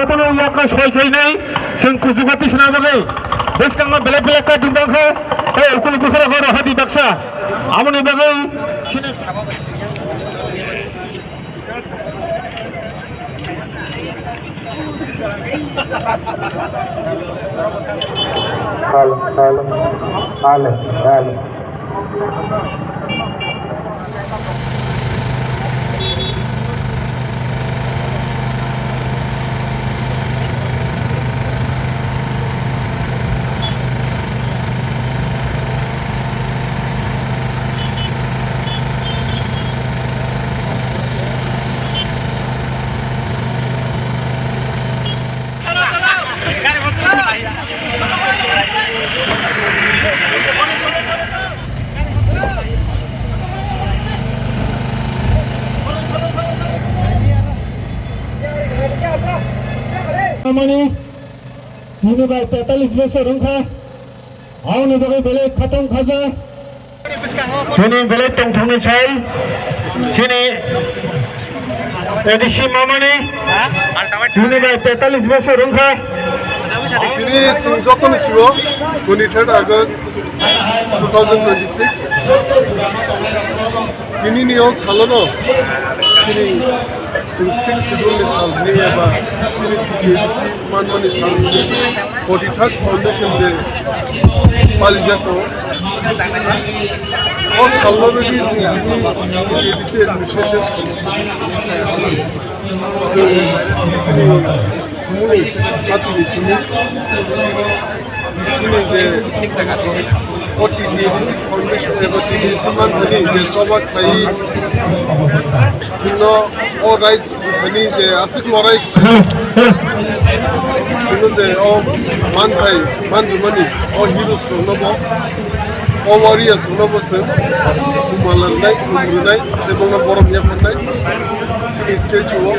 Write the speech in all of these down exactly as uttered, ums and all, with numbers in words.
Kono yakno soi khainai, chwng kuchugo tisna bagwi bwskango belai belai kaitor tongkha, tei ukul bukhara horo hadi baksa. Aboni bagwi chini Hello, hello, hello, hello. Mani, hini bai tetalis bosor wngkha. Aboni bagwi belai khatong khaja. Chini belai tongthokni sal, chini A D C mamani, chini bai tetalis bosor wngkha. Tini chwng jotoni sio twenty-third August two thousand twenty-six. Tinini o salono chini chwng six schedule ni sal hwnwi eba chini T T A D C manmani sal hwnwi forty-third Foundation Day palijak tongo. O salno bagwi chwng tini T T A D C administration chwng chini party ni simi chini je o T T A D C Foundation eba T T A D C manthani je choba khlai sino o rights thani je aswk lorai sino je o manthai manjumani o heroes rokno bo o warriors rokno bo chwng kumalanai kumrwnai tei bono borom yapharnai chini statue o.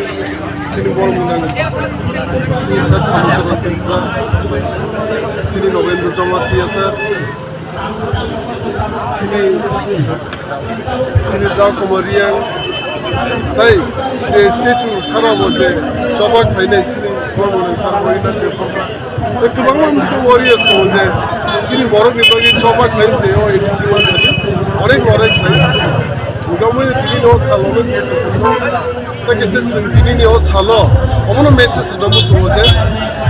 Chini borok ni nang chini sir Samusaran Tripura, chini Nobendra Jamatia sir, chini, chini Dao Kumar Reang, tei je statue sara bo je choba khlainai chini borok ni sir Rina Debbarma. Tei kwbangma warriors tongo je chini borok ni bagwi choba khlai je o A D C manthani onek onek khlai. Hwnkhe omono tini o salo no tei kaisa chwng tini ni o salo omono message rwna muchungo je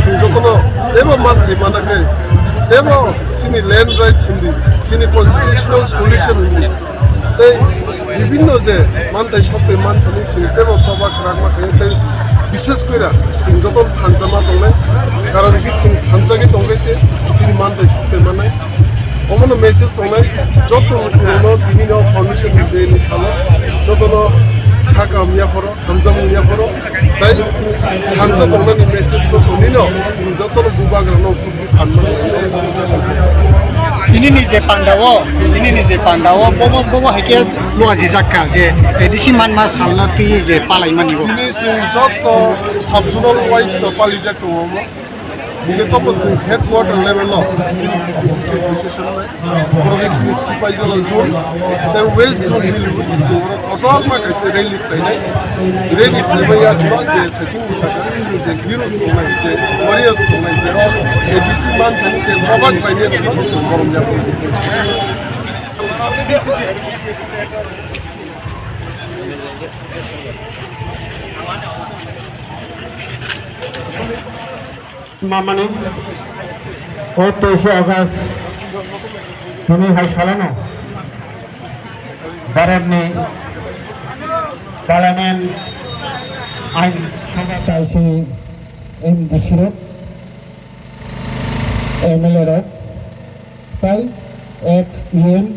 chwng jotono teibo manthai mana khe teibo chini land rights hindi, chini constitutional solution hindi. Tei bibhinno je manthai sotwi manthani chwng teibo choba kwrakma khe tei bishes koira chwng joto thansa ma tongnai, karon ki chwng thansa khe tongkhe se chini manthai sotwi mannai. Omono message tongnai joto no tini no foundation day ni salo joto no kha kam ya phoro. Hamjakmung yapharo tei thansa tongnani message no tonino chwng jotono bubagrano phan mani. Tinini je pandao, tinini je pandao, bobo, bobo hai khe luajijak kha je A D C manma salna twi je palaimani bo. Tini chwng joto sub-zonal wise no palijak tongo omo. Hingke tobo chwng headquarter level o chini, chini position nai. Borok ni chini Sipaijala zone, tei West zone hwnwi chwng borok kotorma kaisa rally khlainai. Rally khlaibai ya chwng je thaichung bwskango chini je heroes tongnai, je warriors tongnai, je A D C manthani je choba khlainai rokno chwng borok ya. Mamani o teise August tini hai salano Bharatni Parliament ain sabha taisi M D C rok, M L A rok, tai ex E M,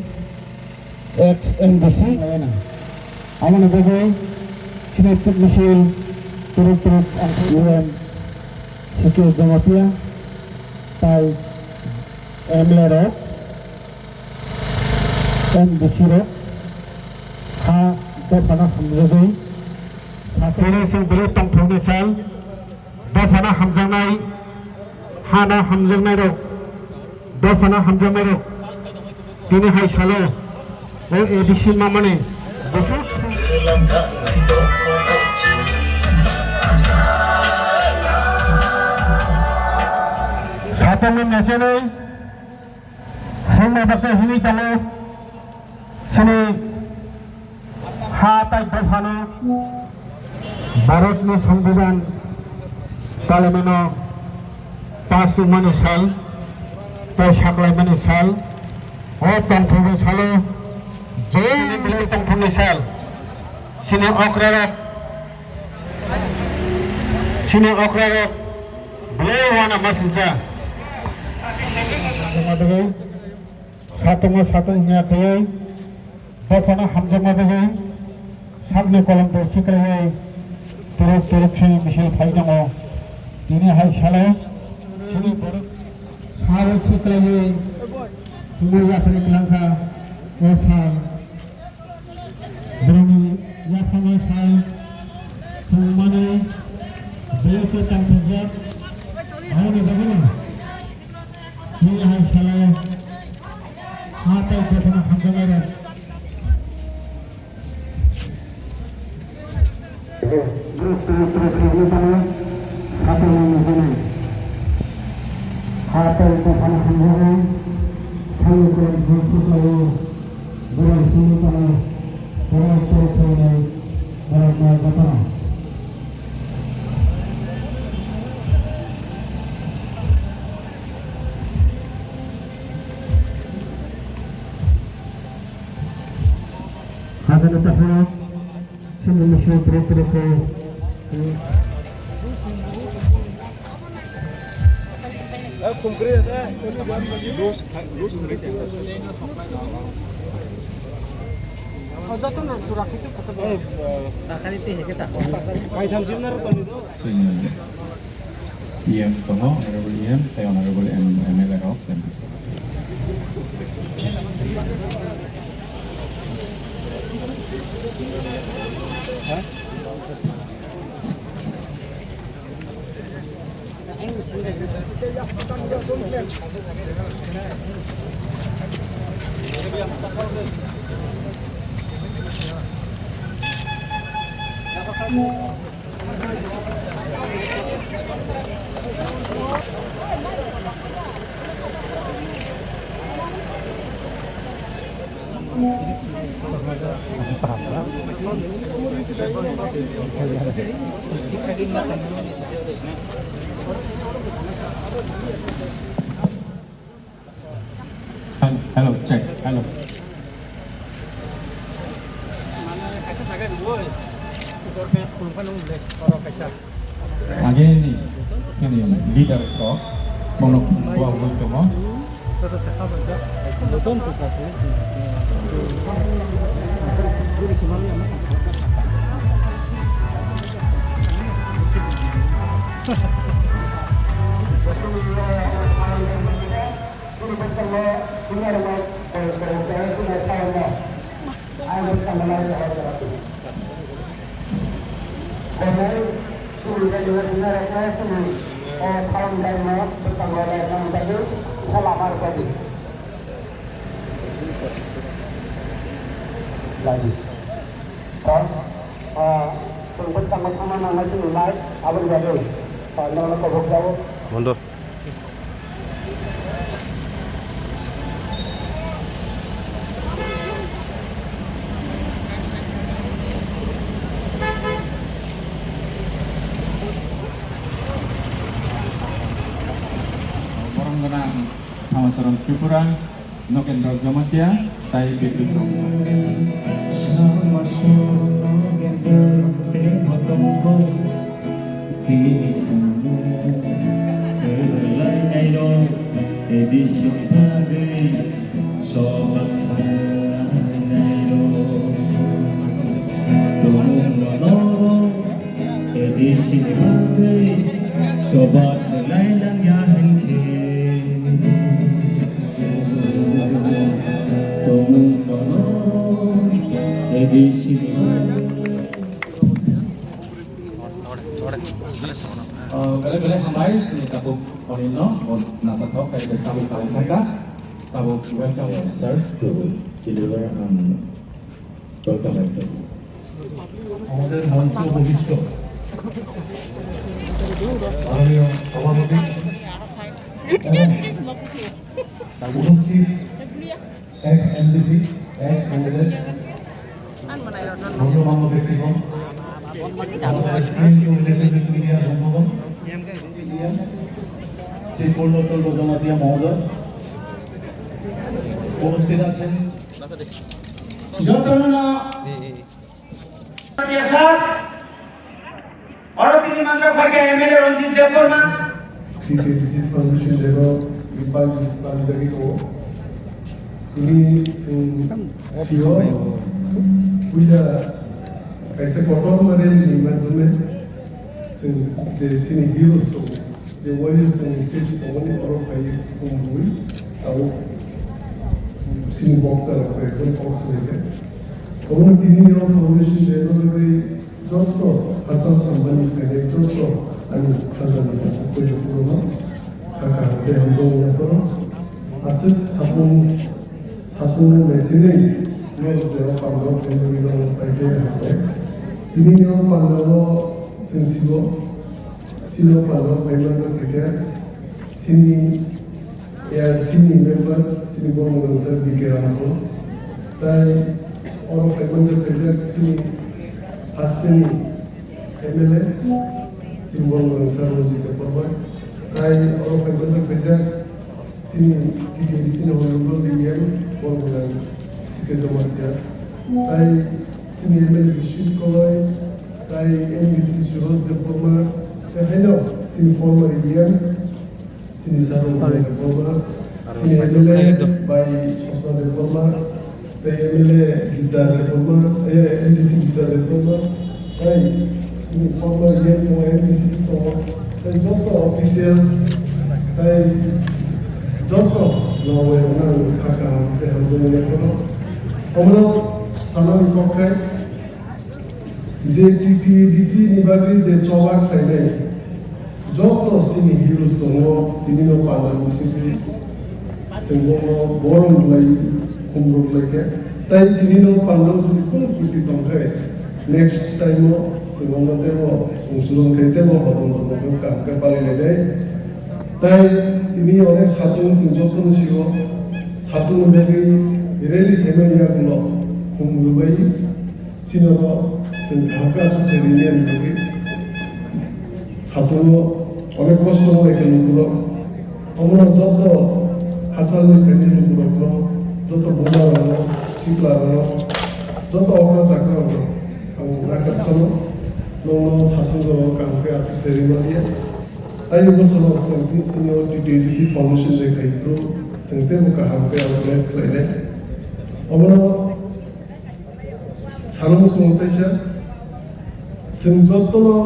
ex M D C, aboni bagwi chini misil turuk turuk ang E M C K Jamatia tai M L A rok, M D C rok ha dophano hamjagwi sakhani sing bwrwi tongthokni sal. Dophano hamjaknai, hano hamjaknairok, dophano hamjaknairok, tini hai salo o A D C mamani bwswk. Tongwi mechenwi swngma baksa hwnwi tongo, chini ha tai dophano Bharatni Songbidan palimano pass wngmani sal tai saklaimani sal, o tongthokni salo joyini belai tongthokni sal, chini okrarok, chini okrarok belai uanama singcha. Satungma satung hwnwi akhaiwi, dophano hamjakma bagwi sakni kolomtwi khiklaiwi turuk turuk se misil phai tongo. Tini hai salo chini borok salo khiklaiwi chumui yaphari kwlangkha o sal. Borokni yaphangno sal chumui manwi belai khe tangthokjak. Aboni bagwino Tini hai salo ha tai dophano hamjakmani rok. Bwrwi twi twi twi twi twi ha tai dophano hamjakmani thani kwrwng thwi thwi khlaio. Borok simi tongwi borok tei thwinai borokno jotono. Hajani takhorok, chini misil turuk turuk khe. Chini P M tongo, Honorable E M tei Honorable M-, M L A rok, M P C. Hel-, hello, check, hello. Ageni, kini leaders rok, bono bo tongo. Lagi. Tong, ah, tong bwskango thangna nangnai chini life, aboni bagwi, ah, nono kobok jago. Bondo. Borom gwnang Samacharan Tripura. Nogendra Jamatia, tai Bipin Rong. Sobat lai langya hinkhe. Tongmung kono A B C ni. Ah, belai belai hambai, chini tabuk Oninno, bo naithothok khe tabuk kalai thangkha. Tabuk welcome, sir, to deliver and welcome address. আমাদের মঞ্চে উপবিষ্ট মাননীয় সভাপতি উপস্থিত x MDC, x MLA, গণ্যমান্য ব্যক্তিগণ, আমাদের প্রিয় ইলেকট্রনিক মিডিয়া বন্ধুগণ, শ্রী পূর্ণচন্দ্র জমাতিয়া মহোদয় উপস্থিত আছেন। যতনা Oro tini manjak phaikha M L A Ranjit Debbarma. T T A D C Foundation Day no pal-, paljagwi tongo. Tini chwng sio puila kaisa kotorma rally ni madhyome chwng je chini heroes tongo. Je warriors ni stage tongmani oro phai khumrwi tabuk chini bokta rok koi ekjon kok salaikha. Omo tini o foundation day no bagwi joto hachal sambani khainai joto ani khajani koi joto no hakha hakhe hamjak yapharo aswk sapung sapung mechinwi no je o pandao khainai no paikhe hakhe. Tini o pandao chwng sibo. Chini o pandao phai manjak khe chini A R C ni member chini borok mwnang sir B K Ramkho. Tai oro phai manjak khe chini hasteni M L A chini borok mwnang sir Ranjit Debbarma. Tai oro phai manjak khe chini T T A D C ni honorable D M borok mwnang C K Jamatia. Tai chini M L A Bishnu Koloi, tai M D C Suraj Debbarma, tai haino chini former E M, chini Sarung Debbarma, chini M L A bai Swapna Debbarma, tai M L A Gita Debbarma, eh, M D C Gita Debbarma, tai chini former E M tongo, M D C tongo, tai joto officials, tai joto no bai rok nang kha kaham tei hamjakmani yapharo. Omo sanani kok khe je T T A D C ni bagwi je choba khlainai, joto chini heroes tongo, tini no pandal bisingtwi chwng bono borom rwlai, khumrok rwlai khe. Tai tini no pandal jodi kunu kuti tong khe, next time o chwng omo teibo chwng swrwng khe teibo hodon hodon khe kaham khe pali lainai. Tai tini onek satung chwng joto no sio, satung ni bagwi rally khaimani yagulo khum rwbai. Chini bo chwng kaham khe aswk khe rini ani bagwi satungo onek kosto wngbai khe lukurok. Omono joto hachal ni phaini lukurokno, joto buma rokno, sikla rokno, joto okra chakra rokno ang nakarsa no, nono satung rok kaham khe aswk khe rimaliya. Taini bosoro chwng tini chini o T T A D C Foundation Day khai phuru chwng teibo kaham khe organize khlainai. Omono Salo muchungo teisa, chwng jotono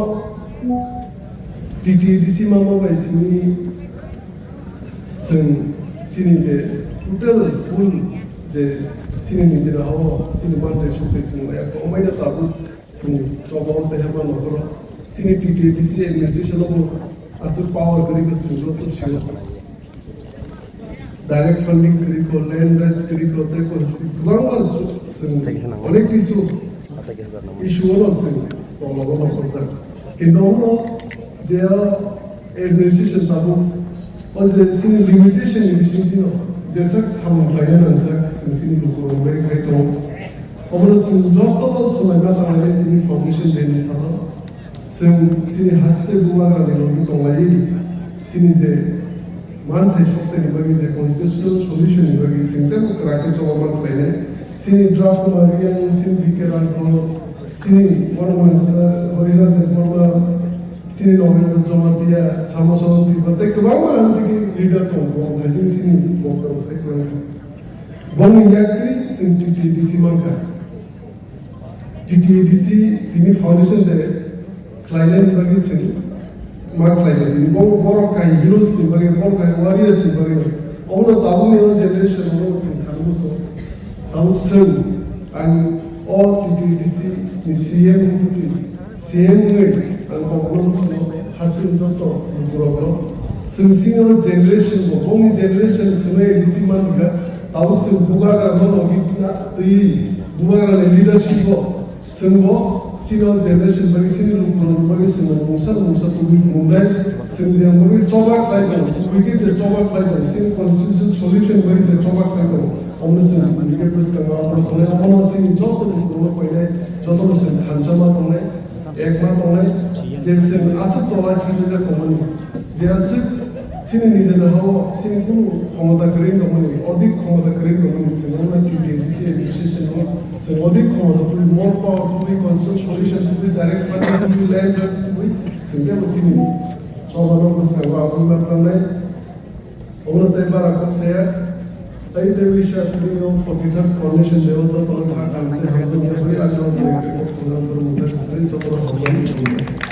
T T A D C mama bai simi chwng chini je total full je chini nijera hao chini manthai songthai chwng maya kwmaino tabuk chwng choba o taiha ma nokoro chini T T A D C administration o bo aswk power kwrwi khe chwng joto sio. Direct funding kwrwi kho, land rights kwrwi kho, tei kho, kwbangma chwng onek kisu issue ono chwng tongmani nokojak. Kintu omo je administration tabuk o je chini limitation ni bisingtwi no jesa samung khlaina nangsa chwng chini lukurok bai khai tongo. Obono chwng joto swlaima tanglai tini foundation day ni salo. Chwng chini haste bubagrani logi tonglaiwi chini je manthai sokthai ni bagwi je constitutional solution ni bagwi chwng teibo kwrak khe choba man khlainai. Chini Draft Kumar Reang, chini B K Rangkho, chini Monoman Sir, Hariram Debbarma, chini Nobendra Jamatia, Sama Soron Tripura tei kwbangma ang tiki leader tongo, bo thaiching chini bokhrok sai kwrwng. Bongni yaktwi chwng T T A D C mankha. T T A D C tini foundation de khlainani bagwi chwng ma khlaiba tini bo borok kai heroes ni bagwi, borok kai warriors ni bagwi. Omo tabukni o generation o chwng thangbo so. Tabuk chwng ang o T T A D C ni C M wngwi, C M wngwi ang kokno muchungo hasteni joto lukurokno. Chwng senior generation bo, bongni generation chwngno A D C mankha, tabuk chwng bubagra no logi twi bubagrani leadership o chwngbo Senior generation bai sini lukurok bai sini mungsa mungsa tubui mungdai sini je mungwi choba khlai tong, tubui khe je choba khlai tong, sini constitution solution bai je choba khlai tong. Omo sini tubui khe bwskango abo tongnai, omo sini joto lukurok painai, joto sini thansa ma tongnai, ek ma tongnai, je sini aswk tola khe je tongmani, je aswk sini nijera hao sini kunu khomota kwrwi tongmani, odik khomota kwrwi tongmani, sini wngna T T A D C administration o. Sing odik khomota twi more power twi constitution solution twi direct funding twi land rights twi sing tebo sini choba no bwskango aboni ma thangnai. Omo tei bara kok saya tei tei wisa twi no forty third coordination level to kono thak ang tei hamjani yapri ang no tei kok songam turu mungkha tei chokro songam turu.